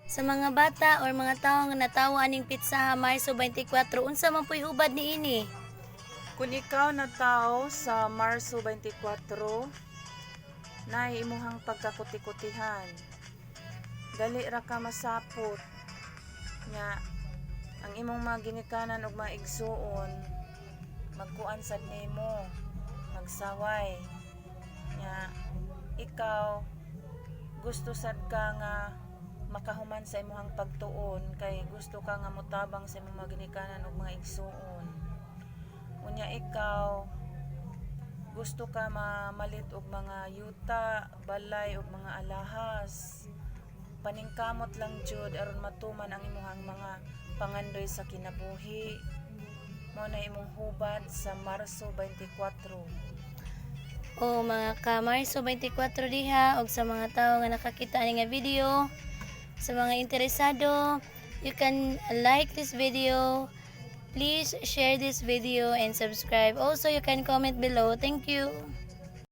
Sa mga bata or mga tawo nga natawo aning petsa, Marso 24, unsa man po'y hubad niini? Kung ikaw natawo sa Marso 24, naay imuhang pagkakuti-kutihan. Dali ra ka masapot. Nya ang imong mga ginikanan ug mga igsuon magkuan sad nimo, magsaway. Nya ikaw, gusto sad ka nga makahuman sa imuhang pagtuon kay gusto ka nga motabang sa imong mga ginikanan ug mga igsuon. Unya ikaw, gusto ka mamalit og mga yuta, balay ug mga alahas. Paningkamot lang jud aron matuman ang imuhang mga pangandoy sa kinabuhi. Mao na imong hubad sa Marso 24. O mga ka Marso 24 diha og sa mga tawo nga nakakita ani nga video, sa mga interesado, you can like this video. Please share this video and subscribe. Also, you can comment below. Thank you.